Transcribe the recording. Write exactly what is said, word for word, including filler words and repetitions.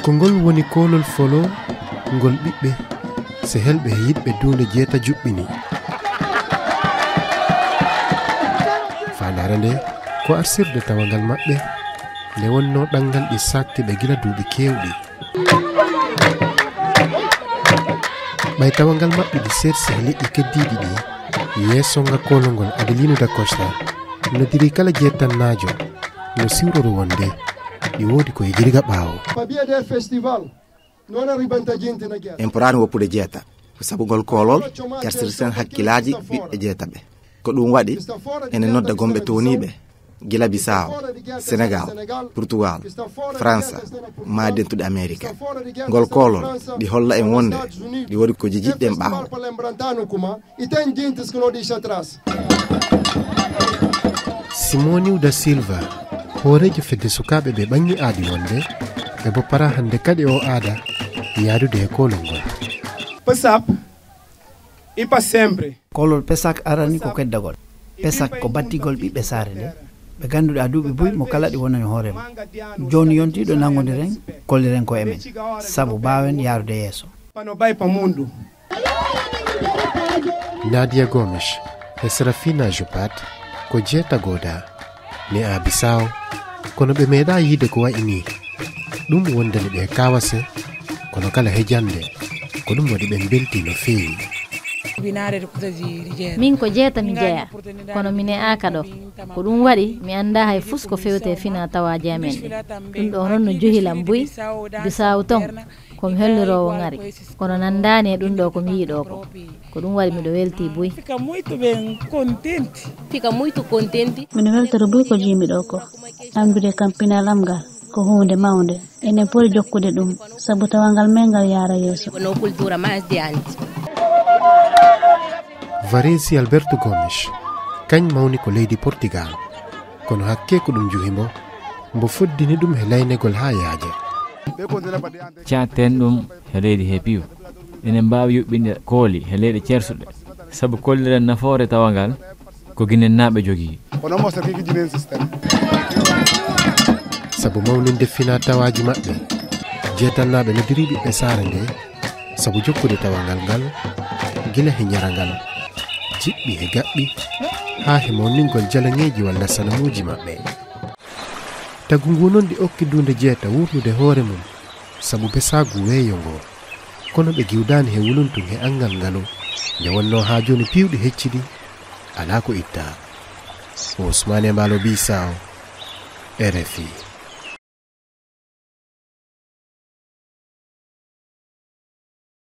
Ko ngol woni koolol folo ngol ɓiɓɓe, sehelɓe e yiɗɓe duunde jeeta juɓɓini. Faandaare nde ko arsirde tawangal maɓɓe nde wonnoo ɗanngal ɗi saakti ɓe gila duuɓi keewɗi. Ɓay tawangal maɓɓe ɗi sersi e leƴƴi keddiiɗi ɗi, yeeso nga koolol ngol Adelino da Costa nodiri kala jeetannaajo no siwroro wonde ɗi woodi ko e jirga ɓaawo. En poraani woppude jeeta, ko sabu ngol koolol ƴartirten hakkillaaji ɓiɓɓe jeetaɓe. Ko ɗum waɗi ene nodda gomɓe towniiɓe gila Bisaawo, Senegaal, Portugaal, Faransa, maa dentuɗe Amerika. Ngol koolol ɗi holla en wonde ɗi woodi ko jijiɗɗen ɓaawo. Simónio da Silva, hooreejo fedde sukaaɓe ɓe ɓaŋŋi aadi wonde ɓe boppara hannde kadi o aada yaadude e koolol ngol. Pesak, i pa sempre. Koolol Pesak arani ko keddagol. Pesak ko battigol ɓiɓɓe saare nde. Ɓe gannduɗaa duuɓi buy mo kala ɗi wonani hoore mum. Jooni yontiiɗo nanngondiren, kolliren ko emen. Sabu mbaawen yaarude yeeso. Pano bay pa mundu. Nadia Gomes e Serafina Jupat ko jeetagooda ne a Bisaawo, kono ɓe meeɗaa yiide ko wayi nii. Ɗum wondani ɓe kawase, kono kala hejannde, ko ɗum waɗi ɓe mbeltii no feewi. Min ko jeeta mi jeya, kono mi ne'aaka ɗo. Ko ɗum waɗi mi anndaa hay fus ko fewte fina tawaaji amen ɗin. Ɗum ɗo noon no juhilam buy, Bisaawo ton, ko mi holliroowo ŋari, kono nanndaani e ɗum ɗo ko mi yi'i ɗo ko. Ko ɗum waɗi miɗo weltii buy. Fica muito bem, contente. Fica muito contente. Miɗo weltoro buy ko jiimi ɗo ko. Anndude kam pinal am ngal ko huunde mawnde. Enen poti jokkude ɗum, sabu tawangal men ngal yaara yeeso. Ko no cultura mais adiante. Varese Alberto Gomes, kañ mawni ko leydi Portugal. Kono hakke ko ɗum juhi mbo, mbo foddini ɗum he laynegol haa yaaja. Caaten ɗum he leydi he piiw. Enen mbaawi yuɓɓinde kooli he leyɗe ceersuɗe, sabu kolliren nafoore tawangal ko Ginennaaɓe jogii. Sabu mawninde fina tawaaji maɓɓe, jeetannaaɓe noddiri ɓiɓɓe saare nde, sabu jokkude tawangal ngal, gila he ñarangal, jiɓɓi he gaɓɓi, haa he mawningol jalaŋeeji walla sanamuuji maɓɓe. Tagu ngu noon ɗi okki duunde jeeta wuurnude hoore mum, sabu besaagu weeyo ngo. Kono ɓe giwdaani he wuluntu he anngal ngalu, nde wonnoo haa jooni piiwɗi hecciɗi, alaa ko ittaa. Ousmane Embaló Bissau, R F I.